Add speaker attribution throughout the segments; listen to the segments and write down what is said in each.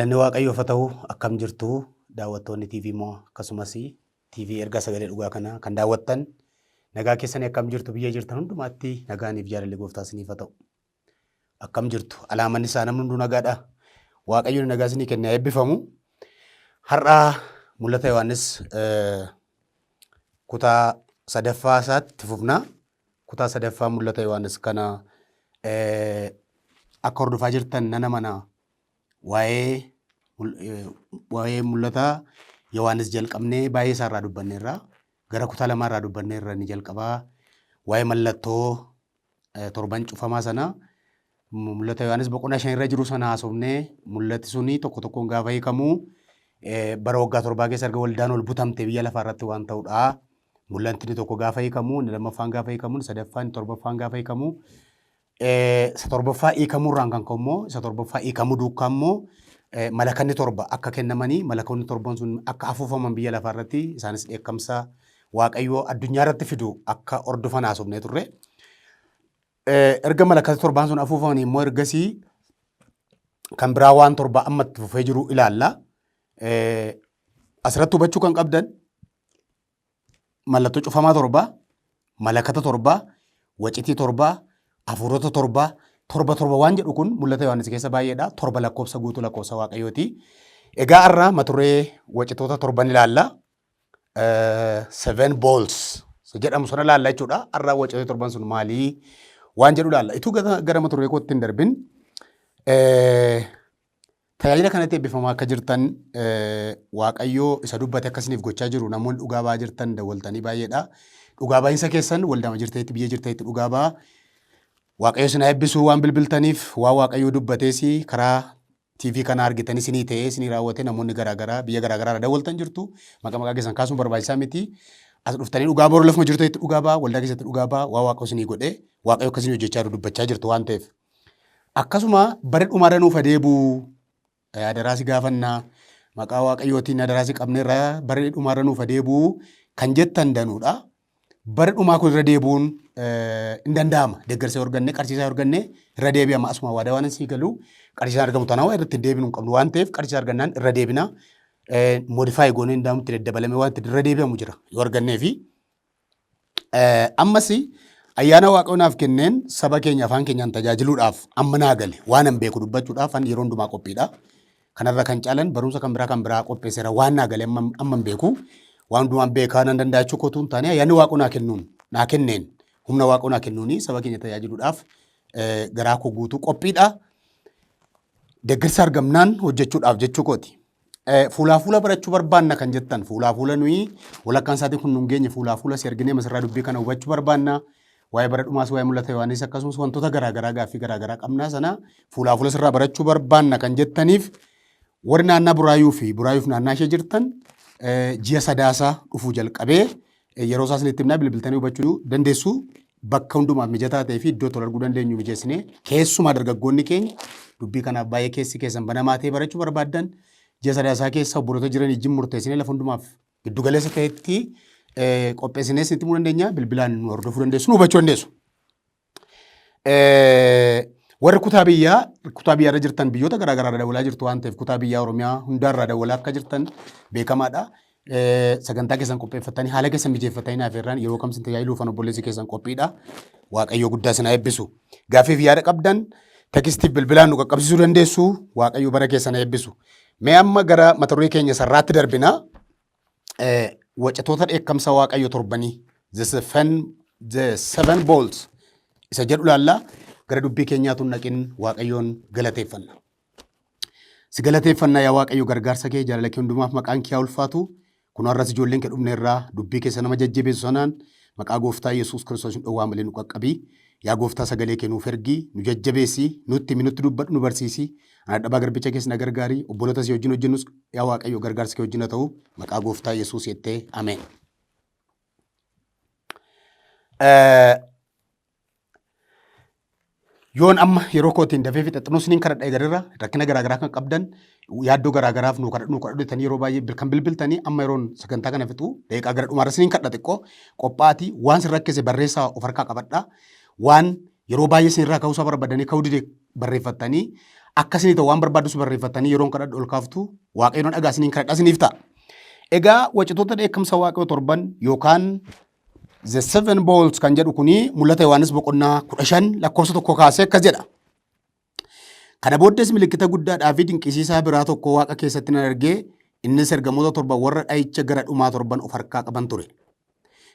Speaker 1: Galanni Waaqayyoof haa ta'u. Akkam jirtu daawwattoonni TV immoo akkasumas TV ergaa sagalee dhugaa kana kan daawwattan nagaa keessanii akkam jirtu biyya jirtan hundumaatti nagaaniif jaalalli gooftaa isiniif haa ta'u. Akkam jirtu alaamanni isaa namni hunduu nagaadha. Waaqayyoon nagaa isinii kenne haa eebbifamu. Har'a mul'ata Yohaannis kutaa sadaffaa isaatti fufna. Kutaa sadaffaa mul'ata Yohaannis kana akka hordofaa jirtan nan amana. Waa'ee waa'ee mul'ata Yohaannis jalqabnee baay'ee isaa irraa dubbanneerra. Gara kutaa lamaa irraa dubbanneerra ni jalqabaa. Waa'ee mallattoo torban cufamaa sana mul'ata Yohaannis boqonnaa 5 irra jiru sana haasofnee mul'ati suni tokko tokkoon gaafa hiikamu bara waggaa torbaa keessa erga waldaan ol butamte biyya lafaa irratti waan ta'udha. Mul'anti tokko gaafa hiikamu, inni lammaffaan gaafa hiikamu, inni sadaffaan, inni torbaffaan gaafa hiikamu isa torbaffaa hiikamuu irraan kan ka'u immoo isa torbaffaa hiikamuu duukaa immoo malakanni torba akka kennamanii malakoonni torban sun akka afuufaman biyya lafaa irratti isaanis dheekkamsa Waaqayyoo addunyaa irratti fidu akka hordofan haasofnee turre. Erga malakata torbaan sun afuufamanii immoo ergasii kan biraa waan torba amma itti fufee jiru ilaalla. Asirratti hubachuu kan qabdan mallattoo cufamaa torba, malakata torba, wacitii torba, hafuurota torba, torba torba waan jedhu kun mul'ata Yohaannis keessa baay'eedha. Torba lakkoofsa guutuu lakkoofsa Waaqayyooti. Egaa har'a mata duree wacitoota torban ilaalla. Seven balls jedhamu sana ilaalla jechuudha. Har'a wacitoota torban sun maalii waan jedhu ilaalla. Ituu gara mata duree kootti hin darbin tajaajila kanatti eebbifamaa akka jirtan Waaqayyoo isa dubbate akka isiniif gochaa jiru namoonni dhugaa ba'aa jirtan dawwaltanii baay'eedha. Dhugaa ba'iinsa keessan waldaama jirtanitti biyya jirtanitti dhugaa ba'aa. Waaqayyo isin haa eebbisu waan bilbiltaniif waan Waaqayyoo dubbatees karaa TV kana argitanii isinii ta'ee isinii raawwate namoonni garaagaraa biyya garaagaraa irra dawwaltan jirtu. Maqaa maqaa keessan kaasuun barbaachisaa miti. As dhuftanii dhugaa ba'uu lafuma jirtanitti dhugaa ba'aa waldaa keessatti dhugaa ba'aa waan Waaqayyo isinii godhe Waaqayyo akka isinii hojjechaa jiru dubbachaa jirtu waan ta'eef. Akkasuma bara dhumaarra nuuf adeebu adaraa si gaafannaa maqaa Waaqayyootiin adaraa si qabneerra bara dhumaarra nuuf adeebu kan jettan danuudha. Bara dhumaa kun irra deebuun hin danda'ama. Deeggarsa yoo arganne qarshiisaa yoo arganne irra deebi'ama. Asuma waadaa waan sii galu qarshiisaan argamu taanaan waan irratti hin deebinu hin qabnu waan ta'eef qarshiisaa argannaan irra deebina. Modify goonee hin danda'amu itti daddabalamee waan itti irra deebi'amu jira yoo argannee fi Ammas ayyaana Waaqayyo naaf kenneen saba keenya afaan keenyaan tajaajiluudhaaf amma naa gale waan an beeku dubbachuudhaaf an yeroo hundumaa qophiidha. Kanarra kan caalan barumsa kan biraa kan biraa qopheesseera waan naa gale amma hin beeku. Waan hundumaan beekaa nan danda'a jechuu kootu hin taane ayyaanni Waaqayyo naa kennuun naa kenneen humna Waaqayyo naa kennuuni saba keenya tajaajiluudhaaf garaa koo guutuu qophiidha. Deeggarsa argamnaan hojjechuudhaaf jechuu kooti. Fuulaa fuula barachuu barbaanna kan jettan fuulaa fuula nuyi walakkaan isaatiin kun nun geenye fuulaa fuula si arginee masirraa dubbii kana hubachuu barbaanna. Waa'ee bara dhumaas waa'ee mul'ata Yohaannis akkasumas wantoota garaagaraa gaaffii garaagaraa qabnaa sana fuulaa fuula sirraa barachuu barbaanna kan jettaniif warri naannaa Buraayuu fi Buraayuuf naannaa ishee jirtan ji'a Sadaasaa dhufuu jalqabee yeroo isaa isinitti himnaa bilbiltanii hubachuu dandeessu. Bakka hundumaaf mijataa ta'ee fi iddoo tola arguu dandeenyu mijeessinee keessumaa dargaggoonni keenya dubbii kanaaf baay'ee keessi keessan banamaa ta'ee barachuu barbaaddan ji'a Sadaasaa keessa obboloota jiran wajjin murteessinee lafa hundumaaf giddu galeessa ta'etti qopheessinee isinitti himuu dandeenya. Bilbilaan nu hordofuu dandeessu, nu hubachuu dandeessu. Warri kutaa biyyaa kutaa biyyaa irra jirtan biyyoota garaa garaa irra dawwalaa jirtu waan ta'eef kutaa biyyaa Oromiyaa hundaa irraa dawwalaa akka jirtan beekamaadha. Sagantaa keessan qopheeffattanii haala keessan mijeeffattanii naaf irraan yeroo kam sin tajaajiluuf an obboleessi keessan qophiidha. Waaqayyo guddaa sin haa eebbisu. Gaaffiif yaada qabdan tekistiif bilbilaan nu qaqqabsiisuu dandeessu. Waaqayyo bara keessan haa eebbisu. Mee amma gara mata duree keenya sarraatti darbina. Wacatoota dheekkamsa Waaqayyo torbanii the seven bowls isa jedhu laalla gara dubbii keenyaatu naqin Waaqayyoon galateeffanna. Si galateeffanna yaa Waaqayyo gargaarsa kee jaalala kee hundumaaf maqaan kee haa ulfaatu. Kun har'as ijoolleen kee dhufne irraa dubbii keessa nama jajjabeessu sanaan maqaa gooftaa Yesuus Kiristoos hin dhowwaa malee nu qaqqabi. Yaa gooftaa sagalee kee nuuf ergi, nu jajjabeessi, nutti himi, nutti dubbadhu, nu barsiisi. Ana dadhabaa garbicha kees na gargaari. Obboloota si wajjin hojjennus yaa Waaqayyo gargaarsi kee wajjin haa ta'u. Maqaa gooftaa Yesuus jettee ameen. Yoon amma yeroo kootiin dafee fixe xinoo isiniin kadhadha egarirra rakkina garaagaraa kan qabdan yaaddoo garaagaraaf nuu kadhadhu nuu kadhadhu jettanii yeroo baay'ee kan bilbiltanii amma yeroon sagantaa kana fixu daqiiqaa gara dhumaarra isiniin kadha xiqqoo qophaa'atii waan sin rakkise barreessaa of harkaa qabadha waan yeroo baay'ee isinirraa ka'uusaa barbaadanii ka'uu dide barreeffattanii Akka isinii ta'u waan barbaadus barreeffattanii yeroon kadhadhu ol kaaftu Waaqayyoon dhagaa isiniin kadhadha isiniif ta'a. Egaa wacitoota dheekkamsa Waaqayyoo torban yookaan The Seven Bowls kan jedhu kuni mul'ata Yohaannis boqonnaa 15 lakkoofsa 1 kaasee akkas jedha. Kana booddees milikkita guddaadhaa fi dinqisiisaa biraa tokko waaqa keessatti nan argee innis ergamoota torban warra dha'icha gara dhumaa torban of harkaa qaban ture.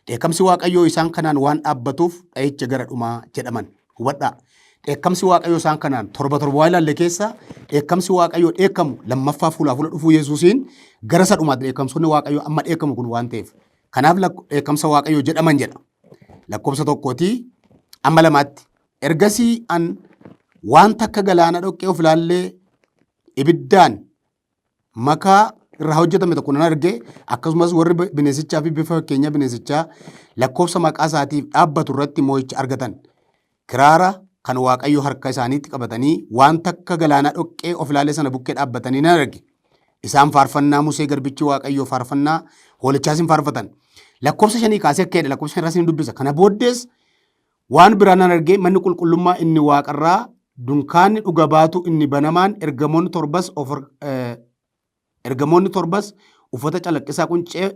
Speaker 1: Dheekkamsi Waaqayyoo isaan kanaan waan dhaabbatuuf dha'icha gara dhumaa jedhaman. Hubadhaa. Dheekkamsi Waaqayyoo isaan kanaan torba torba waan ilaalle keessa dheekkamsi Waaqayyoo dheekkamu lammaffaa fuulaa fuula dhufuu Yesuusiin gara isa dhumaatti dheekkamsonni Waaqayyoo amma dheekkamu kun waan ta'eef. Kanaaf dheekkamsa Waaqayyoo jedhaman jedha. Lakkoofsa tokkootii amma lamaatti. Ergasii an waan takka galaana dhoqqee of ilaallee ibiddaan makaa irraa hojjetame tokko nan arge akkasumas warri bineensichaa fi bifa fakkeenya bineensichaa lakkoofsa maqaa isaatiif dhaabbatu irratti mo'icha argatan. Kiraara kan Waaqayyo harka isaaniitti qabatanii waan takka galaanaa dhoqqee of ilaalee sana bukkee dhaabbatanii nan arge. Isaan faarfannaa Musee garbichi Waaqayyoo faarfannaa hoolichaas hin faarfatan. Lakkoofsa shanii kaasee akka jedhe lakkoofsa shan irraa isin dubbisa. Kana booddees waan biraa nan arge manni qulqullummaa inni waaqarraa dunkaanni dhuga baatu inni banamaan ergamoonni torbas of ergamoonni torbas uffata calaqqisaa quncee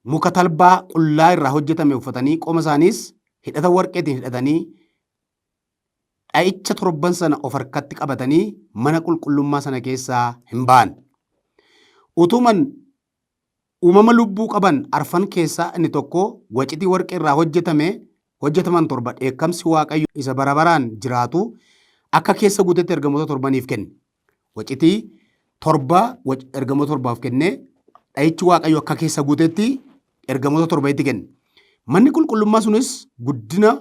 Speaker 1: muka talbaa qullaa irraa hojjetame uffatanii qoma isaaniis hidhata warqeetiin hidhatanii dha'icha torban sana of harkatti qabatanii mana qulqullummaa sana keessaa hin ba'an. Utuman Uumama lubbuu qaban arfan keessaa inni tokko wacitii warqee irraa hojjetame hojjetaman torba dheekkamsi Waaqayyo isa bara baraan jiraatu akka keessa guutetti ergamoota torbaniif kenne. Wacitii torba ergamoota torbaaf kenne dha'ichi Waaqayyo akka keessa guutetti ergamoota torbanitti kenne. Manni qulqullummaa sunis guddina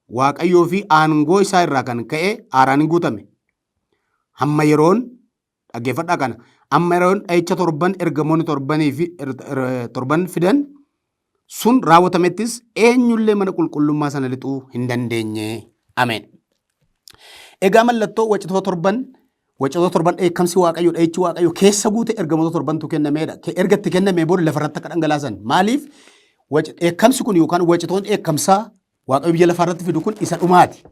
Speaker 1: Waaqayyoo fi aangoo isaa irraa kan ka'e aaraan hin guutame. Hamma yeroon Dhaggeeffadhaa kana. Amma yeroon dha'icha torban ergamoonni torbanii fi torban fidan sun raawwatamettis eenyullee mana qulqullummaa sana lixuu hin dandeenye. Ameen. Egaa mallattoo wacitoota torban wacitoota torban dheekkamsi Waaqayyo dha'ichi Waaqayyo keessa guute ergamoota torbantu kennameedha. Erga itti kennamee booda lafarratti akka dhangalaasan. Maaliif dheekkamsi kun yookaan wacitoon dheekkamsaa Waaqayyo biyya lafaarratti fidu kun isa dhumaati.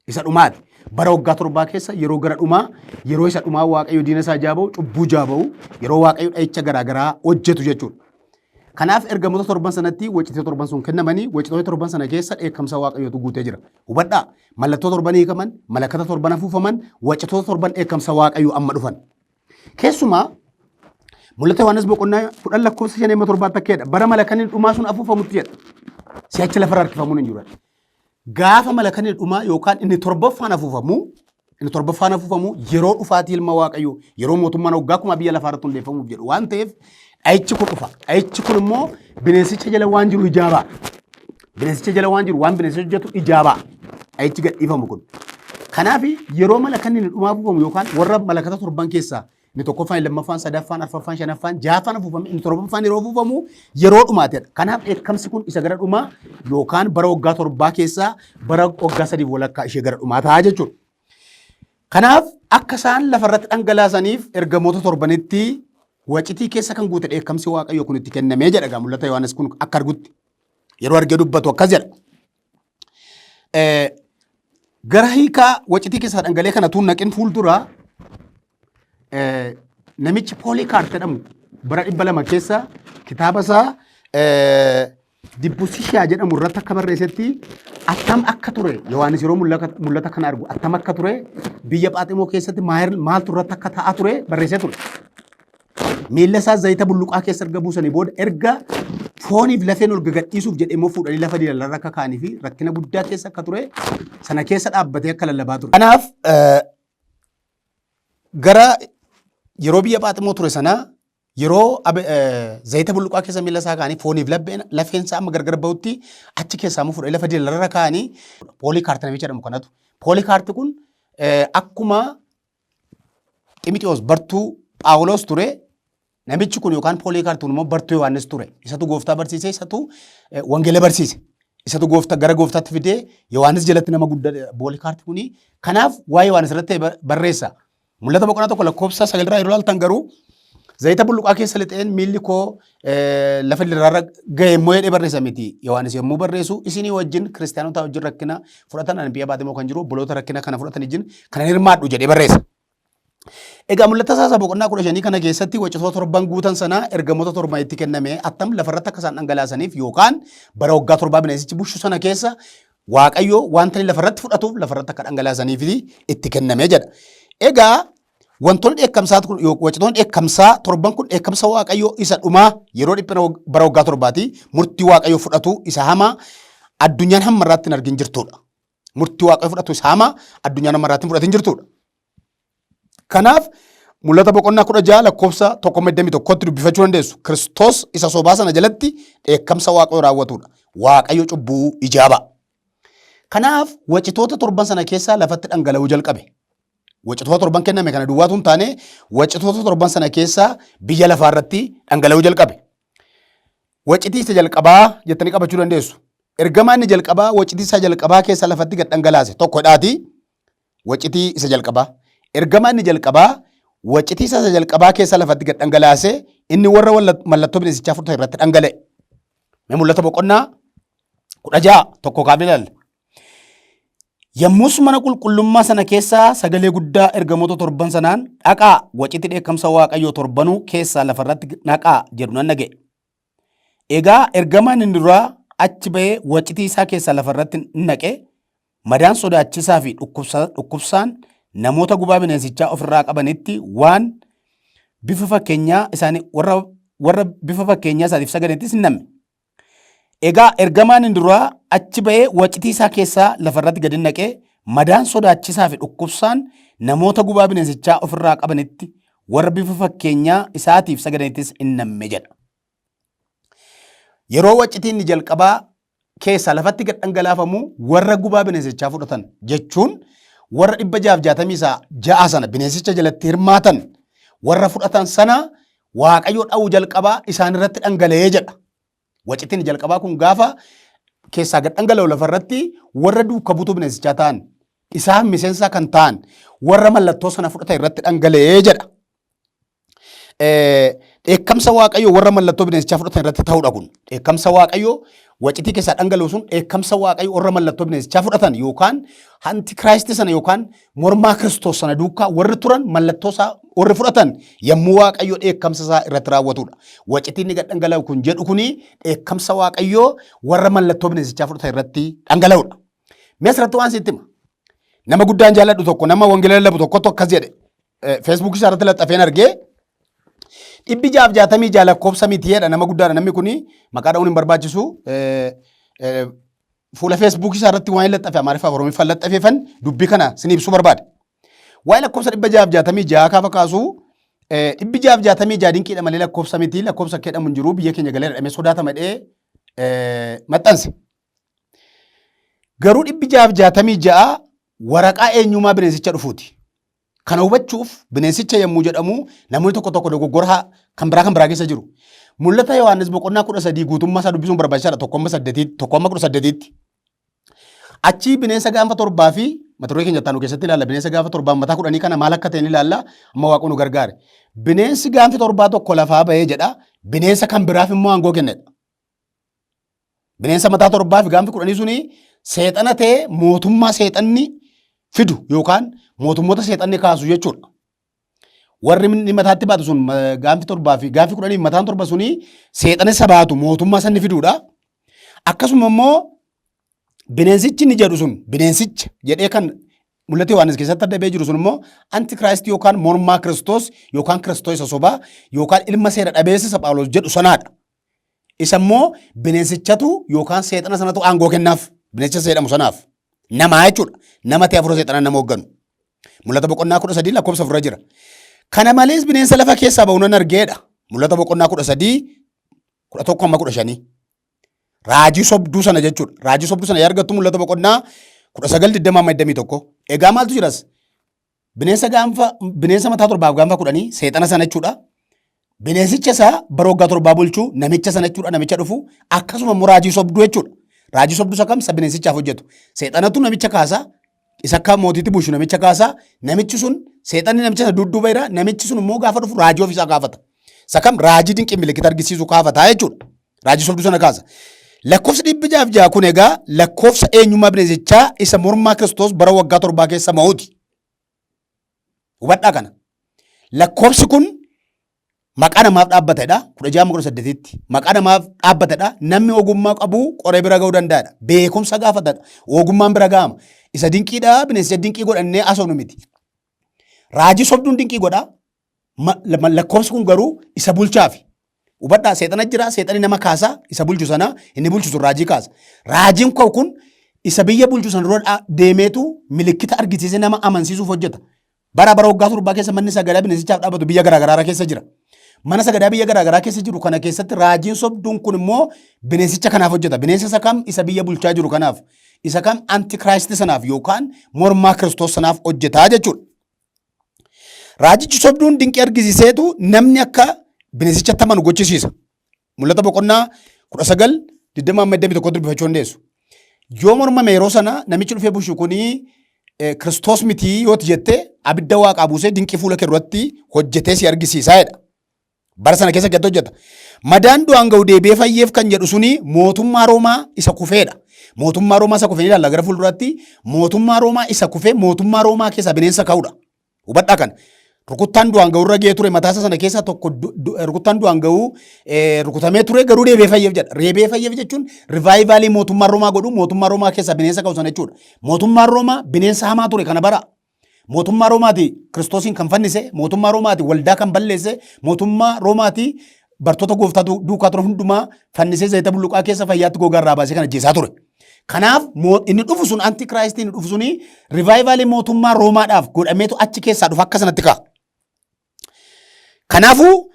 Speaker 1: Isa dhumaati. Bara waggaa torbaa keessa yeroo gara dhumaa yeroo isa dhumaa Waaqayyo diina isaa jaaba'u cubbuu jaaba'u yeroo Waaqayyo dha'icha garaa garaa hojjetu jechuudha. Kanaaf ergamoota torban sanatti wacitee torban sun kennamanii wacitoota torban sana keessa dheekkamsa Waaqayyootu guutee jira. Hubadhaa mallattoo torban hiikaman, malakata torban afuufaman, wacitoota torban dheekkamsa Waaqayyoo amma dhufan. Keessumaa mul'ata Yohaannis boqonnaa 10 lakkoofsa 5 amma torbaatti akka jedha. Bara malakanni dhumaa sun afuufamutti jedha. Si'achi lafarra harkifamuun hin jiru. Gaafa malakanni dhumaa yookaan inni torbaffaan afuufamu inni torbaffaan afuufamu yeroo dhufaatii ilma Waaqayyoo yeroo mootummaan waggaa kuma biyya lafaa irratti hundeeffamuuf jedhu waan ta'eef dha'ichi kun dhufa. Dha'ichi kun immoo bineensicha jala waan jiru ijaabaa. Bineensicha jala waan jiru waan bineensicha hojjetu ijaabaa. Dha'ichi gadhiifamu kun. Kanaaf yeroo malakanni inni dhumaa afuufamu yookaan warra malakata torban keessaa Inni tokkoffaan, inni lammaffaan, sadaffaan, arfaffaan, shanaffaan, jahaffaan afuufame, inni torbaffaan yeroo afuufamu yeroo dhumaatidha. Kanaaf dheekkamsi kun isa gara dhumaa yookaan bara waggaa torbaa keessaa bara waggaa sadiif walakkaa ishee gara dhumaa ta'a jechuudha. Kanaaf akka isaan lafarratti dhangalaasaniif ergamoota torbanitti wacitii keessa kan guute dheekkamsi Waaqayyoo kun itti kennamee jedha egaa mul'ata Yohaannis kun akka argutti. Yeroo argee dubbatu akkas jedha. Gara hiikaa wacitii keessaa dhangalee kana tuun naqin fuuldura namichi Poolikaart jedhamu bara 200 keessa kitaaba isaa Dibbusishiyaa jedhamu irratti akka barreessetti attam akka ture Yohaannis yeroo mul'ata kana argu attam akka ture biyya Phaaximoo keessatti maaltu irratti akka ta'aa ture barreessee ture. Miilla isaa zayita bulluqaa keessa erga buusanii booda erga fooniif lafeen ol gagadhiisuuf jedhee immoo fuudhanii lafa diilallarra akka kaa'anii fi rakkina guddaa keessa akka ture sana keessa dhaabbatee akka lallabaa ture. Kanaaf gara yeroo biyya Phaaximoo ture sanaa yeroo zayita bulluqaa keessa miilla isaa kaa'anii fooniif lafeen isaa amma gargar bahutti achi keessaa immoo fuudhanii lafa diilallarra kaa'anii Poolikaarti namicha jedhamu kanatu. Poolikaarti kun akkuma Ximitewoos bartuu Phaawulos ture. Namichi kun yookaan Pooliikaarti kun immoo bartuu Yohaannis ture. Isatu gooftaa barsiise, isatu wangeela barsiise. Isatu gooftaa gara gooftaatti fidee Yohaannis jalatti nama guddaa Pooliikaarti kuni. Kanaaf waa'ee Yohaannis irratti barreessa. Mul'ata boqonnaa 1 lakkoofsa 9 irraa yeroo ilaaltan garuu Zayita bulluqaa keessa lixeen miilli koo lafa liraarra ga'e immoo jedhee barreessa miti. Yohaannis yommuu barreessu isinii wajjin kiristaanota wajjin rakkina fudhatan ani biyya Baaximoo kan jiru obboloota rakkina kana fudhatan wajjin kanan hirmaadhu jedhee barreessa. Egaa mul'ata isaa isa boqonnaa 15 kana keessatti wacitoo torban guutan sana ergamoota torban itti kenname attam lafarratti akka isaan dhangalaasaniif yookaan bara waggaa torbaa bineensichi bushu sana keessa Waaqayyo wanta inni lafarratti fudhatuuf lafarratti akka dhangalaasaniif itti kenname jedha. Egaa wantoonni dheekkamsaa kun wacitoonni dheekkamsaa torban kun dheekkamsa Waaqayyoo isa dhumaa yeroo dhiphina bara waggaa torbaati murtii Waaqayyo fudhatu isa hamaa addunyaan hamma irraatti hin argin jirtudha. Murtii Waaqayyo fudhatu isa hamaa addunyaan hamma irraatti hin fudhatin jirtudha. Kanaaf mul'ata boqonnaa 16 lakkoofsa 1:21tti dubbifachuu dandeessu. Kiristoos isa sobaa sana jalatti dheekkamsa Waaqayyo raawwatudha. Waaqayyo cubbuu ijaaba. Kanaaf wacitoota torban sana keessaa lafatti dhangala'uu jalqabe. Wacitoota torban kenname kana duwwaatu hin taane wacitoota torban sana keessaa biyya lafaa irratti dhangala'uu jalqabe. Wacitii isa jalqabaa jettanii qabachuu dandeessu. Ergamaa inni jalqabaa wacitii isaa jalqabaa keessaa lafatti gad dhangalaase tokkodhaati. Wacitii isa jalqabaa. Ergamaa inni jalqabaa wacitii isa jalqabaa keessa lafatti gad dhangalaase inni warra mallattoo bineensichaa fudhatan irratti dhangala'e. Mee mul'ata boqonnaa 16 tokko kaafnee ilaalla. Yommus mana qulqullummaa sana keessaa sagalee guddaa ergamoota torban sanaan dhaqaa wacitii dheekkamsa Waaqayyoo torbanuu keessaa lafarratti naqaa jedhu nan dhaga'e. Egaa ergamaan inni duraa achi ba'ee wacitii isaa keessaa lafarratti naqe Madaan sodaachisaa fi dhukkubsaan namoota gubaa bineensichaa ofirraa qabanitti waan bifa fakkeenyaa isaanii warra warra bifa fakkeenyaa isaatiif sagadanitti hin namne. Egaa ergamaan inni duraa achi ba'ee wacitii isaa keessaa lafarratti gadi naqee madaan sodaachisaa fi dhukkubsaan namoota gubaa bineensichaa ofirraa qabanitti warra bifa fakkeenyaa isaatiif sagadanittis hin namme jedha. Yeroo wacitiin inni jalqabaa keessaa lafatti gad dhangalaafamu warra gubaa bineensichaa fudhatan jechuun warra 666 sana bineensicha jalatti hirmaatan warra fudhatan sana Waaqayyo dha'uu jalqabaa isaan irratti dhangala'ee jedha. Wacitiin jalqabaa kun gaafa keessaa gad dhangala'u lafarratti warra duuka buutuu bineensichaa ta'an isaan miseensaa kan ta'an warra mallattoo sana fudhatan irratti dhangala'ee jedha. Dheekkamsa Waaqayyoo warra mallattoo bineensichaa fudhatan irratti ta'udha kun. Dheekkamsa Waaqayyoo wacitii keessaa dhangala'u sun dheekkamsa Waaqayyoo warra mallattoo bineensichaa fudhatan yookaan antikiraayistii sana yookaan mormaa Kiristoos sana duukaa warri turan mallattoo isaa warri fudhatan yommuu Waaqayyoo dheekkamsa isaa irratti raawwatudha. Wacitiin inni gad dhangala'u kun jedhu kuni dheekkamsa Waaqayyoo warra mallattoo bineensichaa fudhatan irratti dhangala'udha. Mee asirratti waan sitti hima. Nama guddaan jaalladhu tokko nama wangeela lallabu tokkotu akkas jedhe. Feesbuukii isaa irratti laxxafeen argee 666 lakkoofsa miti jedha nama guddaadha namni kuni maqaa dha'uun hin barbaachisu. Fuula feesbuukii isaa irratti waan laxxafe Amaariffaa fi Oromiffaan laxxafeefan dubbii kana sin ibsuu barbaada. Waa'ee lakkoofsa 666 kaafa kaasu 666 dinqiidha malee lakkoofsa miti lakkoofsa akka jedhamu hin jiru biyya keenya galee jedhamee sodaatama jedhee maxxanse. Garuu 666 waraqaa eenyummaa bineensicha dhufuuti. Kana hubachuuf bineensicha yommuu jedhamu namoonni tokko tokko dogoggora kan biraa kan biraa keessa jiru. Mul'ata Yohaannis boqonnaa 13 guutummaa isaa dubbisuun barbaachisaadha tokko amma saddeetiitti tokko amma 18tti. Achii bineensa gaanfa torbaa fi mata duree keenya itti aanu keessatti ilaalla bineensa gaanfa torbaa mataa kudhanii kana maal akka ta'e ni ilaalla amma waaqni nu gargaare. Bineensi gaanfi torbaa tokko lafaa ba'ee jedha bineensa kan biraaf immoo aangoo kennedha. Bineensa mataa torbaa fi gaanfi kudhanii suni seexana ta'ee mootummaa seexanni fidu yookaan mootummoota seexanni kaasu jechuudha. Warri inni mataatti baatu sun gaanfi torbaa fi gaanfi kudhanii fi mataan torba suni seexana isa baatu mootummaa sanni fiduudha. Akkasuma immoo bineensichi inni jedhu sun bineensicha jedhee kan Mul'ata Yohaannis keessatti adda ba'ee jiru sun immoo antikiraayistii yookaan mormaa Kiristoos yookaan Kiristoos isa sobaa yookaan ilma seera dhabeessa isa Phaawulos jedhu sanaadha. Isa immoo bineensichatu yookaan seexana sanatu aangoo kennaaf. Bineensicha isa jedhamu sanaaf. Namaa jechuudha. Nama ta'e hafuura seexanaa nama hoogganu. Mul'ata boqonnaa 13 lakkoofsa 4 jira. Kana malees bineensa lafa keessaa ba'u nan argeedha. Mul'ata boqonnaa 13 11 hamma 15. Raajii sobduu sana jechuudha. Raajii sobduu sana argattu mul'ata boqonnaa 19 20 hamma 21. Egaa maaltu jiras? Bineensa gaanfa bineensa mataa torbaaf gaanfa kudhanii seexana sana jechuudha. Bineensicha isaa bara waggaa torbaa bulchuu namicha sana jechuudha namicha dhufu akkasuma immoo raajii sobduu jechuudha. Raajii sobduu isa kam isa bineensichaaf hojjetu. Seexanatu namicha kaasa isa akka mootiitti bulchu namicha kaasa namichi sun seexanni namicha sana dudduuba jira namichi sun immoo gaafa dhufu raajii ofiisaa gaafata. Isa kam raajii dinqii milikkita argisiisu kaafataa jechuudha. Raajii sobduu sana kaasa. Lakkoofsi 606 kun egaa lakkoofsa eenyummaa bineensichaa isa mormaa Kiristoos bara waggaa torbaa keessa mo'uti. Hubadhaa kana. Lakkoofsi kun maqaa namaaf dhaabbatedha. 16-18tti maqaa namaaf dhaabbatedha. Namni ogummaa qabu qoree bira ga'uu danda'adha. Beekumsa gaafatadha. Ogummaan bira ga'ama. Isa dinqiidha bineensicha dinqii godhannee haasofnu miti. Raajii sobduun dinqii godha. Lakkoofsi kun garuu isa bulchaafi. Hubadhaa seexana jira seexanni nama kaasa isa bulchu sana inni bulchu sun raajii kaasa. Raajiin koo kun isa biyya bulchu sana dura deemeetu milikkita argisiisee nama amansiisuuf hojjeta. Bara bara waggaa torbaa keessa manni sagadaa bineensichaaf dhaabbatu biyya garaagaraa keessa jira. Mana sagadaa biyya garaagaraa keessa jiru kana keessatti raajiin sobduun kun immoo bineensicha kanaaf hojjeta. Bineensa isa kam isa biyya bulchaa jiru kanaaf isa kam antikiraayistii sanaaf yookaan mormaa Kiristoos sanaaf hojjetaa jechuudha. Raajichi sobduun dinqii argisiiseetu namni akka bineensichatti amanu gochisiisa. Mul'ata boqonnaa 19 20 amma 21 dubbifachuu dandeessu. Yoo mormame yeroo sana namichi dhufee bushu kuni Kiristoos mitii yooti jette abidda waaqaa buusee dinqii fuula kee duratti hojjetee si argisiisaa jedha. Bara sana keessa gadi hojjeta. Madaan du'aan ga'u deebi'ee fayyeef kan jedhu suni mootummaa Roomaa isa kufeedha. Mootummaa Roomaa isa kufee ni ilaalla gara fuulduraatti. Mootummaa Roomaa isa kufee mootummaa Roomaa keessaa bineensa ka'udha. Hubadhaa kana. Rukuttaan du'aan ga'u irra ga'ee ture mataa isaa sana keessaa tokko rukuttaan du'aan ga'u rukutamee ture garuu deebi'ee fayyeef jedha. Deebi'ee fayyeef jechuun rivaayivaalii mootummaa Roomaa godhu mootummaa Roomaa keessaa bineensa ka'u sana jechuudha. Mootummaan Roomaa bineensa hamaa ture kana bara. Mootummaa Roomaati Kiristoosiin kan fannise, mootummaa Roomaati waldaa kan balleesse, mootummaa Roomaati bartoota gooftaa duukaa turan hundumaa fannisee zayita bulluqaa keessa fayyaatti gogaa irraa baasee kan ajjeesaa ture. Kanaaf inni dhufu sun antikiraayistii inni dhufu suni rivaayivaalii mootummaa Roomaadhaaf godhameetu achi keessaa dhufa akka sanatti ka'a. Kanaafuu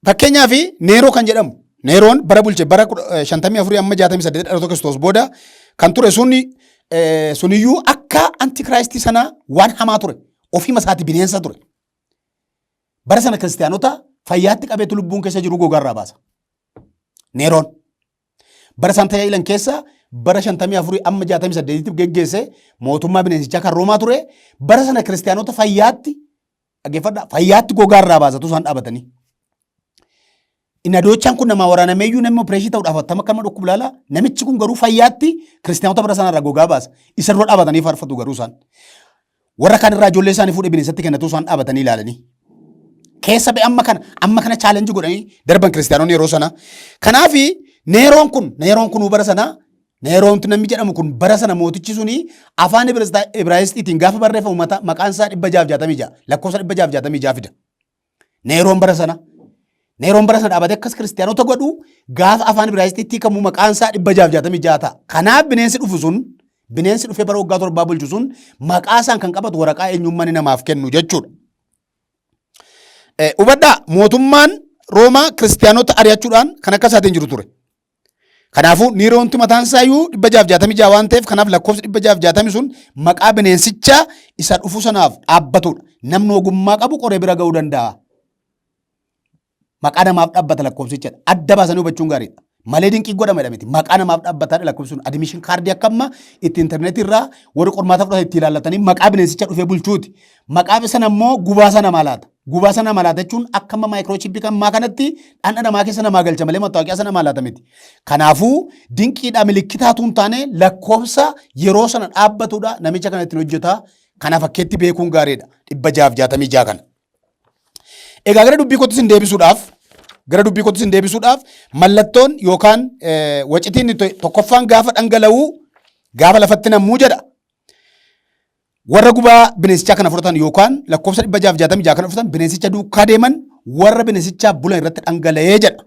Speaker 1: fakkeenyaaf Neeroo kan jedhamu Neeroon bara bulche bara 54 amma 68 dhaloota Kiristoos booda kan ture suni suniyyuu akka antikiraayistii sana waan hamaa ture. Ofiima isaati bineensa ture. Bara sana kiristiyaanota fayyaatti qabeetu lubbuun keessa jiru gogaarraa baasa. Neeroon. Bara isaan tajaajilan keessa bara 54 amma 68tti geggeesse mootummaa bineensichaa kan Roomaa ture. Bara sana kiristiyaanota fayyaatti dhaggeeffadhaa fayyaatti gogaa irraa baasatu isaan dhaabatanii. Inni adoochaan kun namaa waraanameeyyuu namni opereeshinii ta'uudhaaf attam akka nama dhukkubu ilaala. Namichi kun garuu fayyaatti kiristiyaanota bara sanarraa gogaa baasa. Isa dura dhaabatanii faarfatu garuu isaan. Warra kaan irraa ijoollee isaanii fuudhee bineensatti kennatu isaan dhaabatanii ilaalanii. Keessa ba'e amma kana amma kana chaalenjii godhanii darban kiristiyaanonni yeroo sana. Kanaafi Neeroon kun Neeroon kun bara sana Neeroonti namni jedhamu kun bara sana mootichi suni afaan Ibraayisxiitiin gaafa barreeffamu maqaan isaa 666 lakkoofsa 666 fida. Neeroon bara sana Neeroon bara sana dhaabatee akkas kiristiyaanota godhu gaafa afaan Ibraayisxiitti hiikamu maqaan isaa 666 ta'a. Kanaaf bineensi dhufu sun bineensi dhufee bara waggaa torbaa bulchu sun maqaa isaan kan qabatu waraqaa eenyummaa inni namaaf kennu jechuudha. Hubadhaa mootummaan Roomaa kiristiyaanota ari'achuudhaan kan akka isaatiin jiru ture. Kanaafuu Niiroonti mataan isaa iyyuu 666 waan ta'eef kanaaf lakkoofsi 660 sun maqaa bineensichaa isa dhufu sanaaf dhaabbatudha. Namni ogummaa qabu qoree bira ga'uu danda'a. Maqaa namaaf dhaabbata lakkoofsichadha. Adda baasanii hubachuun gaariidha. Malee dinqii godhama miti. Maqaa namaaf dhaabbataadha lakkoofsi sun. Admission kaardii akka amma itti intarneetii irraa warri qormaata fudhatan itti ilaallatanii maqaa bineensicha dhufee bulchuuti. Maqaa sana immoo gubaa sana malaata. Gubaa sana malaata jechuun akka amma maayikiroochippii kan ammaa kanatti dhandha namaa keessa namaa galcha malee mattaawoqiyaa sana malaata miti. Kanaafuu dinqiidha milikkitaatu hin taane lakkoofsa yeroo sana dhaabbatudha namicha kana ittiin hojjeta. Kana fakkeetti beekuun gaariidha. 666 kana. Egaa gara dubbii kootti isin deebisuudhaaf gara dubbii kootti isin deebisuudhaaf mallattoon yookaan wacitiin tokkoffaan gaafa dhangala'u gaafa lafatti nammuu jedha. Warra gubaa bineensichaa kana fudhatan yookaan lakkoofsa 666 kana fudhatan bineensicha duukaa deeman warra bineensichaaf bulan irratti dhangala'ee jedha.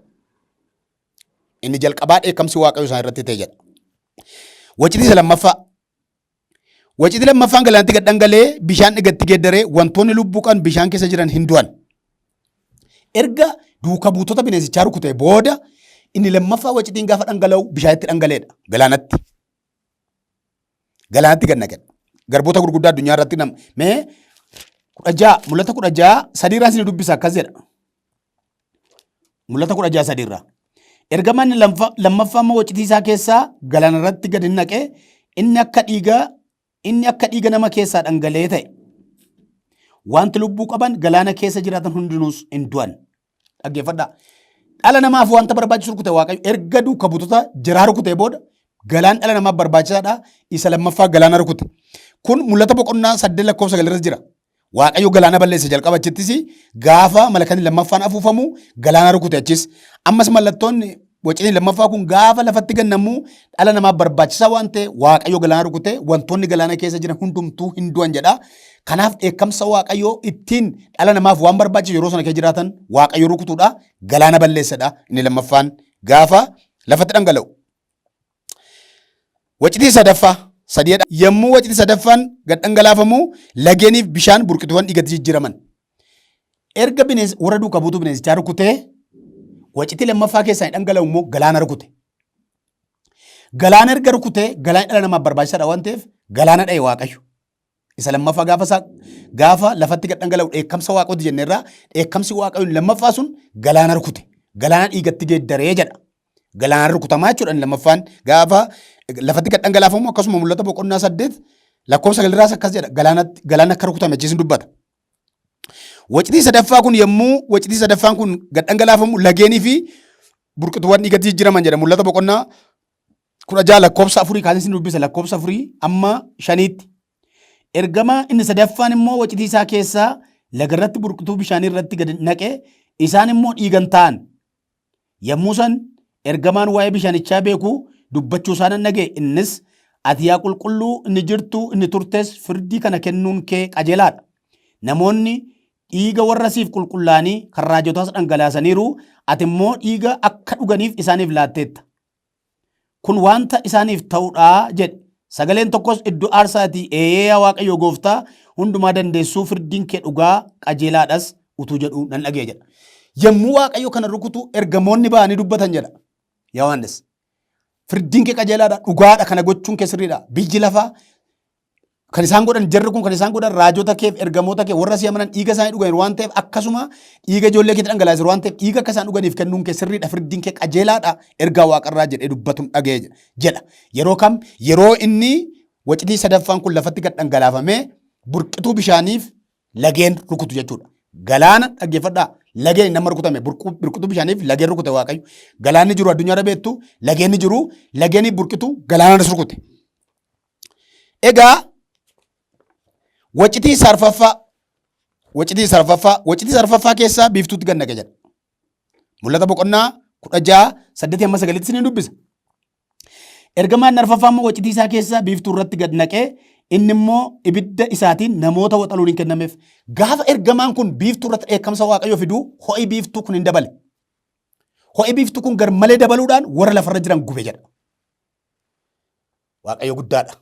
Speaker 1: Inni jalqabaa dheekkamsi Waaqayyo isaan irratti ta'e jedha. Wacitii isa lammaffaa. Wacitii lammaffaan galaanatti gad dhangala'ee bishaan dhigatti geeddaree wantoonni lubbuu qaban bishaan keessa jiran hin du'an. Erga duuka buutota bineensichaa rukutee booda inni lammaffaa wacitiin gaafa dhangala'u bishaanitti dhangala'eedha galaanatti. Galaanatti gad naqe. Garboota gurguddaa addunyaa irratti nam mee 16 mul'ata 16:3 irraa isin dubbisa akkas jedha. Mul'ata 16:3 irraa. Ergamaan inni lammaffaa immoo wacitii isaa keessaa galaana irratti gad hin naqe inni akka dhiiga nama keessaa dhangala'ee ta'e. Wanti lubbuu qaban galaana keessa jiraatan hundinuus hin du'an. Dhaggeeffadhaa. Dhala namaaf wanta barbaachisu rukute Waaqayyo erga duuka buutota jiraa rukutee booda galaan dhala namaaf barbaachisaadha. Isa lammaffaa galaana rukute. Kun mul'ata boqonnaa 8 lakkoofsa 9 irra jira. Waaqayyo galaana balleesse jalqaba achittis gaafa malakanni lammaffaan afuufamu galaana rukute achis. Ammas mallattoon waciin lammaffaa kun gaafa lafatti gannamu dhala namaaf barbaachisaa waan ta'e Waaqayyo galaana rukute wantoonni galaana keessa jiran hundumtuu hin du'an jedha. Kanaaf dheekkamsa Waaqayyoo ittiin dhala namaaf waan barbaachisu yeroo sana keessa jiraatan Waaqayyo rukutuudha. Galaana balleessedha. Inni lammaffaan gaafa lafatti dhangala'u. Wacitii sadaffaa sadiidha. Yommuu wacitii sadaffaan gad dhangalaafamu lageeniif bishaan burqituuwwan dhiigatti jijjiiraman. Erga bineensa warra duuka buutuu bineensichaa rukutee wacitii lammaffaa keessaa hin dhangala'u immoo galaana rukute. Galaana erga rukutee galaanni dhala namaaf barbaachisaadha waan ta'eef galaana dha'e Waaqayyo. Isa lammaffaa gaafa isaa gaafa lafatti gad dhangala'u dheekkamsa Waaqayyooti jenneerraa dheekkamsi Waaqayyoon lammaffaa sun galaana rukute. Galaana dhiigatti geeddaree jedha. Galaana rukutamaa jechuudha inni lammaffaan gaafa lafatti gad dhangalaafamu akkasuma mul'ata boqonnaa 8 lakkoofsa sagalirraas akkas jedha galaanatti galaana akka rukutame achiis dubbata. Wacitii sadaffaa kun yommuu wacitii sadaffaan kun gad dhangalaafamu lageenii fi burqituuwwan dhiigatti jijjiiraman jedha mul'ata boqonnaa 16 lakkoofsa afurii kaasee isin dubbisa lakkoofsa afurii amma shaniitti. Ergamaa inni sadaffaan immoo wacitii isaa keessaa lagarratti burqituu bishaanii irratti gad naqe isaan immoo dhiigan ta'an. Yommuu san ergamaan waa'ee bishaanichaa beeku dubbachuu isaa nan dhaga'e innis ati yaa qulqulluu inni jirtu inni turtes firdii kana kennuun kee qajeelaadha. Namoonni dhiiga warra siif qulqullaa'anii kan raajotaas dhangalaasaniiru ati immoo dhiiga akka dhuganiif isaaniif laatteetta. Kun wanta isaaniif ta'udha jedhe. Sagaleen tokkos iddoo aarsaatii eeyyee yaa Waaqayyo gooftaa hundumaa dandeessuu firdiin kee dhugaa qajeelaadhas utuu jedhu nan dhaga'e jedha. Yommuu Waaqayyo kana rukutu ergamoonni ba'anii dubbatan jedha. Yohaannis. Firdiin kee qajeelaadha dhugaadha kana gochuun kee sirriidha. Biyyi lafaa Kan isaan godhan jarri kun kan isaan godhan raajota keef ergamoota kee warra si amanan dhiiga isaanii dhuganiiru waan ta'eef akkasuma dhiiga ijoollee keetti dhangalaasiru waan ta'eef dhiiga akka isaan dhuganiif kennuun kee sirriidha firdiin kee qajeelaadha ergaa waaqarraa jedhee dubbatuun dhaga'e jedha. Yeroo kam yeroo inni wacitii sadaffaan kun lafatti gad dhangalaafamee burqituu bishaaniif lageen rukutu jechuudha. Galaana dhaggeeffadhaa lageen nama rukutame burqituu bishaaniif lageen rukute waaqayyo. Galaanni jiru addunyaarra beektu lageenni jiru lageenii burqituu galaanas rukute. Egaa wacitii sarfaffaa wacitii sarfaffaa wacitii sarfaffaa keessaa biiftuutti gad naqe jedha. Mul'ata boqonnaa 16 8 hamma 9tti isiniin dubbisa. Ergamaan arfaffaa immoo wacitii isaa keessaa biiftuu irratti gad naqee inni immoo ibidda isaatiin namoota waxaluun hin kennameef. Gaafa ergamaan kun biiftuu irratti dheekkamsa Waaqayyoo fiduu ho'i biiftuu kun hin dabale. Ho'i biiftuu kun garmalee dabaluudhaan warra lafarra jiran gube jedha. Waaqayyo guddaadha.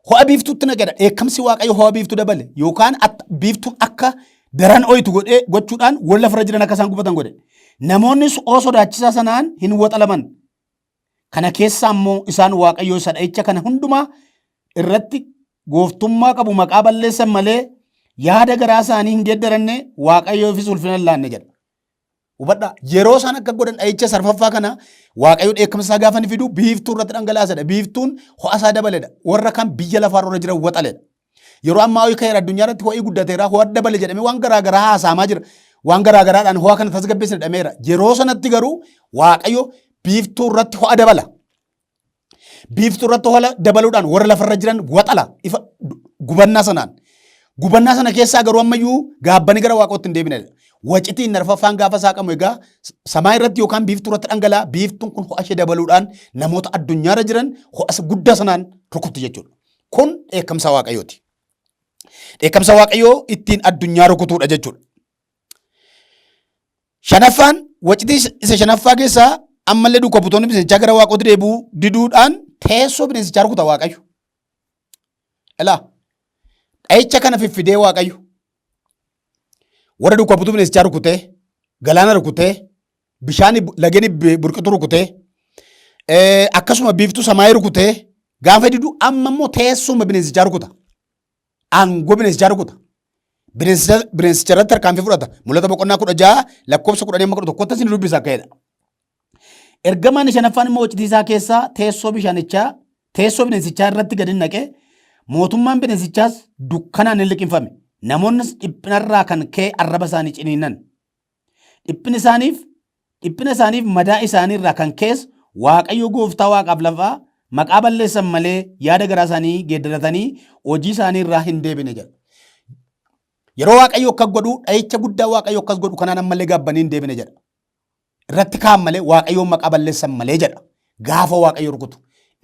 Speaker 1: Ho'a biiftuutti naqedha. Dheekkamsi Waaqayyo ho'a biiftuu dabale yookaan biiftuun akka daran o'itu godhee gochuudhaan warra lafarra jiran akka isaan gubatan godhe. Namoonni ho'a sodaachisaa sanaan hin waxalaman. Kana keessa ammoo isaan Waaqayyo isa dha'icha kana hundumaa irratti gooftummaa qabu maqaa balleessan malee yaada garaa isaanii hin geeddaranne Waaqayyoofis ulfina hin laanne jedha. Hubadhaa yeroo isaan akka godhan dha'icha sarfaffaa kana Waaqayyo dheekkamsa isaa gaafa inni fidu biiftuu irratti dhangalaasedha. Biiftuun ho'a isaa dabaledha. Warra kan biyya lafaa irra jiran waxaledha. Yeroo ammaa ho'i ka'eera addunyaa irratti ho'i guddateera ho'a dabale jedhamee waan garaa garaa haasa'amaa jira. Waan garaa garaadhaan ho'a kana tasgabbeessina jedhameera. Yeroo sanatti garuu Waaqayyo biiftuu irratti ho'a dabala. Biiftuu irratti ho'a dabaluudhaan warra lafarra jiran waxala ifa gubannaa sanaan. Gubannaa sana keessaa garuu ammayyuu gaabbanii gara waaqootti hin deebine. Wacitiin arfaffaan gaafa saaqamu egaa samaa irratti yookaan biiftuu irratti dhangala'a. Biiftuun kun ho'a ishee dabaluudhaan namoota addunyaarra jiran ho'a guddaa sanaan rukutti jechuudha. Kun dheekkamsa Waaqayyooti. Dheekkamsa Waaqayyoo ittiin addunyaa rukutuudha jechuudha. Shanaffaan wacitii isa shanaffaa keessaa ammallee duuka butoonni bineensichaa gara waaqootti deebi'uu diduudhaan teessoo bineensichaa rukuta Waaqayyo. Ilaa dha'icha kana fiffidee Waaqayyo warra duuka butuu bineensichaa rukutee galaana rukutee bishaan lageen burqitu rukutee akkasuma biiftuu samaayii rukutee gaafa didu amma immoo teessuma bineensichaa rukuta. Aangoo bineensichaa rukuta. Bineensicha irratti tarkaanfii fudhata. Mul'ata boqonnaa 16 lakkoofsa 10 amma 11tti isin dubbisa akka jedha. Ergamaan shanaffaan immoo wacitii isaa keessaa teessoo bishaanichaa teessoo bineensichaa irratti gadi naqe mootummaan bineensichaas dukkanaan hin liqimfame. Namoonnis dhiphinarraa kan ka'e arraba isaanii ciniinan. Dhiphina isaaniif dhiphina isaaniif madaa isaanii irraa kan kees Waaqayyo gooftaa waaqaaf lafaa maqaa balleessan malee yaada garaa isaanii geeddaratanii hojii isaanii irraa hin deebine jedha. Yeroo Waaqayyo akkas godhu dha'icha guddaa Waaqayyo akkas godhu kanaan ammallee gaabbanii hin deebine jedha. Irratti ka'an malee Waaqayyoon maqaa balleessan malee jedha. Gaafa Waaqayyo rukutu.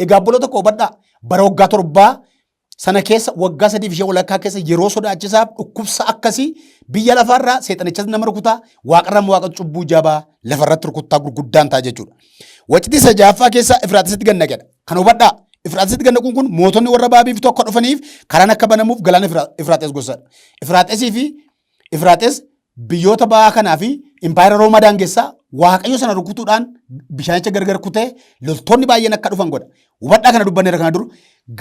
Speaker 1: Egaa obboloota koo hubadhaa bara waggaa torbaa sana keessa waggaa sadiif ishee walakkaa keessa yeroo sodaachisaaf dhukkubsa akkasii biyya lafaarraa seexanichas nama rukutaa waaqarraa immoo waaqa cubbuu jabaa lafarratti rukuttaa gurguddaan ta'a jechuudha. Wacitii isa ja'affaa keessa Efraaxisitti gad naqedha. Kan hubadhaa Efraaxisitti gad naquun kun mootonni warra ba'a biiftuu akka dhufaniif karaan akka banamuuf galaana Efraaxis gosadha. Efraaxisii fi Efraaxis biyyoota ba'aa kanaa fi impaayera Roomaa daangessaa Waaqayyo sana rukutuudhaan bishaanicha gargar kutee loltoonni baay'een akka dhufan godha. Hubadhaa kana dubbanneera kana dur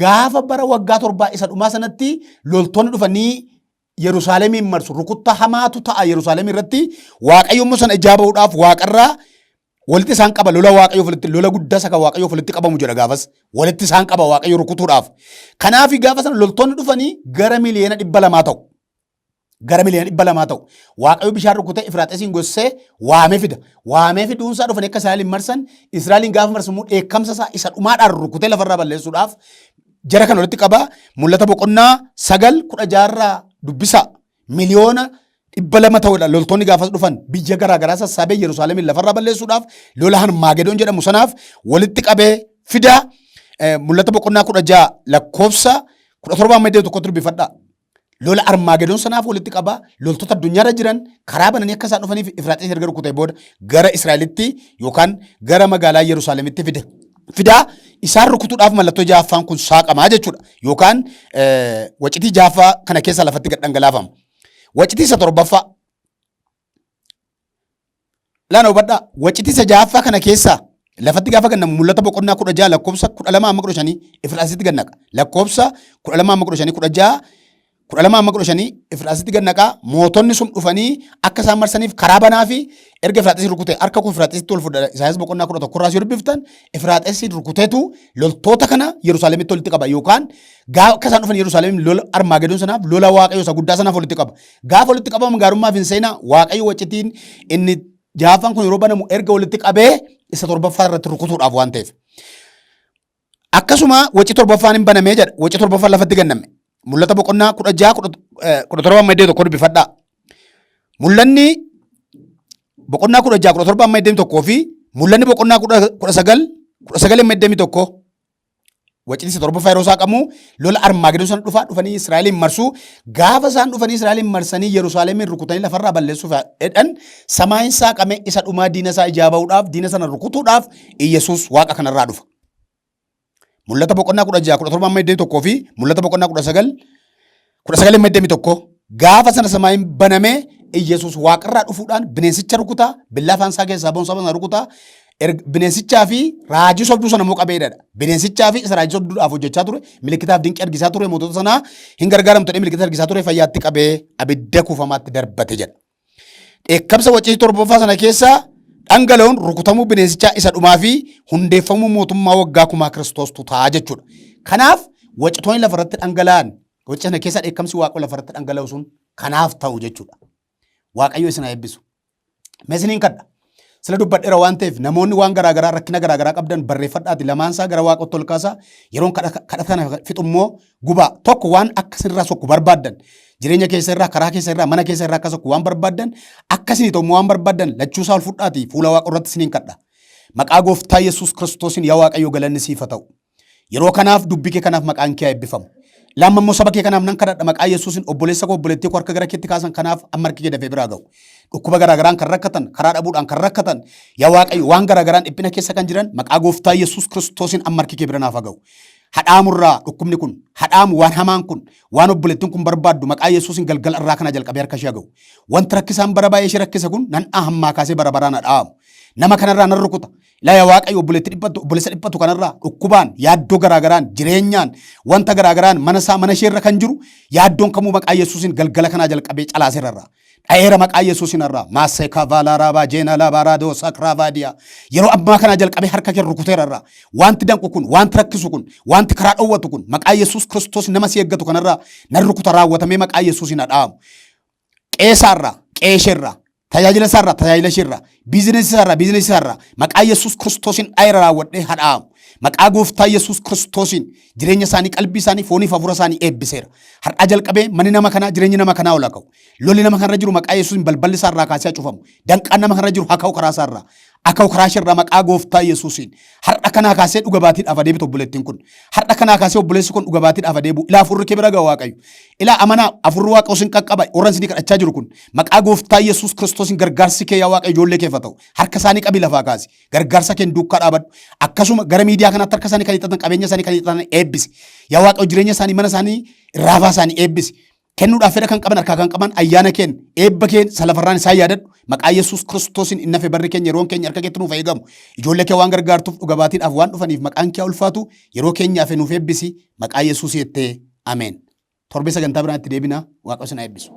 Speaker 1: gaafa bara waggaa torbaa isa dhumaa sanatti loltoonni dhufanii Yerusaalemiin marsu rukuttaa hamaatu ta'a Yerusaalem irratti Waaqayyo immoo sana ijaa ba'uudhaaf waaqarraa walitti isaan qaba lola Waaqayyoof walitti lola guddaa isa kan Waaqayyoof walitti qabamu jedha gaafas walitti isaan qaba Waaqayyo rukutuudhaaf. Kanaaf gaafa sana loltoonni dhufanii gara 200,000,000 ta'u. Gara 200,000,000 ta'u. Waaqayyo bishaan rukutee Ifraaxisiin gossee waamee fida. Waamee fiduunsaa dhufanii akka Israa'eliin marsan Israa'eliin gaafa marsu immoo dheekkamsa isaa isa dhumaadhaan rukutee lafarraa balleessuudhaaf jara kana walitti qaba. Mul'ata boqonnaa 9 16 dubbisaa. 200,000 ta'udha loltoonni gaafas dhufan biyya garaa garaa sassaabee Yerusaalemiin lafarraa balleessuudhaaf lola Harmaagedoon jedhamu sanaaf walitti qabee fida. Mul'ata boqonnaa 16 lakkoofsa 17 amma iddoo tokkotti dubbifadhaa. Lola Armaagedoon sanaaf walitti qaba loltoota addunyaarra jiran karaa bananii akka isaan dhufaniif Ifraaxiis erga rukutee booda gara Israa'elitti yookaan gara magaalaa Yerusaalemitti fide. Fidaa isaan rukutuudhaaf mallattoo ja'affaan kun saaqamaa jechuudha. Yookaan wacitii ja'affaa kana keessa lafatti gad dhangalaafama. Wacitii isa torbaffaa. Laana hubadhaa wacitii isa ja'affaa kana keessaa lafatti gaafa gannamu mul'ata boqonnaa 16 lakkoofsa 12 amma 15 Ifraaxiisitti gad naqa. Lakkoofsa 12 amma 15 16 12 amma 15 Ifraaxiisitti gad naqa. Mootonni sun dhufanii akka isaan marsaniif karaa banaa fi erga Ifraaxiis rukute harka koo Ifraaxiisitti ol fudhadha. Isaayyaas boqonnaa 11 irraas yoo dubbiftan Ifraaxiisiin rukuteetu loltoota kana Yerusaalemitti walitti qaba yookaan gaafa akka isaan dhufan Yerusaalemiin lola Armaagedoon sanaaf lola Waaqayyoo isa guddaa sanaaf walitti qaba. Gaafa walitti qabaman gaarummaaf hin seenaa Waaqayyo wacitiin inni ja'affaan kun yeroo banamu erga walitti qabee isa torbaffaa irratti rukutuudhaaf waan ta'eef. Akkasuma waci torbaffaan hin banamee jedha. Waci torbaffaan lafatti ganname. Mul'ata boqonnaa 16 17 amma iddoo tokko dubbifadhaa. Mul'anni boqonnaa 16 17 amma iddoo tokkoo fi mul'anni boqonnaa 19 19 amma iddoo tokko Waciin isa torbaffaa yeroo saaqamu lola Armaagedoon sana dhufaa dhufanii Israa'eliin marsuu gaafa isaan dhufanii Israa'eliin marsanii Yerusaalemiin rukutanii lafarraa balleessuuf jedhan samaayin saaqame isa dhumaa diina isaa ijaa ba'uudhaaf diina sana rukutuudhaaf Iyyasuus waaqa kanarraa dhufa. Mul'ata boqonnaa 16 17 amma 21 fi mul'ata boqonnaa 19 19 amma 21 gaafa sana samaayin banamee Iyyasuus waaqarraa dhufuudhaan bineensicha rukutaa billaa afaan isaa keessaa ba'uun saba sana rukutaa bineensichaa fi raajii sobduu sana immoo qabee hidhadha. Bineensichaa fi isa raajii sobduudhaaf hojjechaa ture milikitaaf dinqii argisaa ture mootota sanaa hin gargaaramtu jedhee milikita argisaa ture fayyaatti qabee abidda kuufamaatti darbate jedha. Dheekkamsa waciitii torbaffaa sana keessaa dhangala'oon rukutamuu bineensichaa isa dhumaa fi hundeeffamuu mootummaa waggaa kumaa Kiristoostu ta'a jechuudha. Kanaaf wacitoonni lafarratti dhangala'an waci sana keessa dheekkamsi Waaqayyo lafarratti dhangala'u sun kanaaf ta'u jechuudha. Waaqayyo isin haa eebbisu. Mee isiniin kadha. Sila dubbadheera waan ta'eef namoonni waan garaa garaa rakkina garaa garaa qabdan barreeffadhaati lamaan isaa gara waaqotti ol kaasaa yeroon kadhata kana fixu immoo gubaa tokko waan akka isinirraa sokku barbaaddan jireenya keessa irraa karaa keessa irraa mana keessa irraa akka sokku waan barbaaddan akka isinii ta'u immoo waan barbaaddan lachuu isaa ol fudhaati fuula waaqa irratti isiniin kadha. Maqaa gooftaa Yesuus Kiristoosiin yaa Waaqayyo galanni siif haa ta'u. Yeroo kanaaf dubbii kee kanaaf maqaan kee haa eebbifamu. Lamma immoo saba kee kanaaf nan kadhadha maqaa Yesuusin obboleessa koo obboleettii koo harka gara keetti kaasan kanaaf amma harki kee dafee biraa ga'u. Dhukkuba garaa garaan kan rakkatan, karaa dhabuudhaan kan rakkatan, yaa Waaqayyo waan garaa garaan dhiphina keessa kan jiran maqaa gooftaa Yesuus Kiristoosiin amma harki kee bira naaf haa ga'u. Hadhaamurraa dhukkubni kun, hadhaamu waan hamaan kun, waan obboleettiin kun barbaaddu maqaa Yesuusin galgala irraa kana jalqabee harka ishee haa ga'u. Wanti rakkisaan bara baay'ee ishee rakkise kun nan hammaa kaasee bara baraan hadhaamu. Nama kanarraa nan rukuta. Ilaa yaa Waaqayyo obboleetti dhiphatu obboleessa dhiphatu kanarraa dhukkubaan yaaddoo garaa garaan jireenyaan wanta garaa garaan mana isaa mana isheerra kan jiru yaaddoon kamuu maqaa Yesuusin galgala kanaa jalqabee calaaseera irraa. Dha'eera maqaa Yesuusin irraa. Maaseeka vaalaaraabaa jeena laabaaraadoo sakraavaadiyaa. Yeroo ammaa kanaa jalqabee harka kee rukuteera irraa. Wanti danqu kun, wanti rakkisu kun, wanti karaa dhowwatu kun maqaa Yesuus Kiristoos nama si eeggatu kanarraa nan rukuta raawwatamee maqaa Yesuusin haa dha'amu. Qeesaarraa, qeesheerraa, Tajaajila isaarraa, tajaajila isheerraa, biizinesii isaarraa, biizinesii isaarraa maqaa Yesuus Kiristoosiin dhayira raawwadhee hadhaa'amu. Maqaa gooftaa Yesuus Kiristoosiin jireenya isaanii, qalbii isaanii, fooniif hafuura isaanii eebbiseera. Har'aa jalqabee manni nama kanaa, jireenyi nama kanaa ol haa ka'u. Lolli nama kanarra jiru maqaa Yesuusiin balballi isaarraa kaasee haa cufamu. Danqaan nama kanarra jiru haa ka'u karaa isaarraa. Akka karaa isheerraa maqaa gooftaa Yesuusiin. Har'a kanaa kaasee dhuga baatiidhaaf adeemtu obboleettiin kun. Har'a kanaa kaasee obboleessi kun dhuga baatiidhaaf adeemu. Ilaa hafuurri kee bira ga'a Waaqayyo. Ilaa amanaa hafuurri Waaqayyo sin qaqqaba. Warra isin kadhachaa jiru kun. Maqaa gooftaa Yesuus Kiristoosiin gargaarsi kee yaa Waaqayyo ijoollee keef haa ta'u. Harka isaanii qabii lafaa kaasi. Gargaarsa keen duukaa dhaabadhu. Akkasuma gara miidiyaa kanaatti harka isaanii kan hiixatan qabeenya isaanii kan hiixatan eebbisi. Yaa Waaqayyo jireenya isaanii mana isaanii raafaa isaanii eebbisi. Kennuudhaaf fedha kan qaban harkaa kan qaban ayyaana keen eebba keen salafarraan isaan yaadadhu. Maqaa Yesuus Kiristoosiin inni hafe barri keenya yeroon keenya harka keetti nuuf eegamu. Ijoollee kee waan gargaartuuf dhuga baatiidhaaf waan dhufaniif maqaan kee haa ulfaatu. Yeroo keenya hafe nuuf eebbisi. Maqaa Yesuus jettee ameen. Torbee sagantaa biraan itti deebina. Waaqa isin haa eebbisu.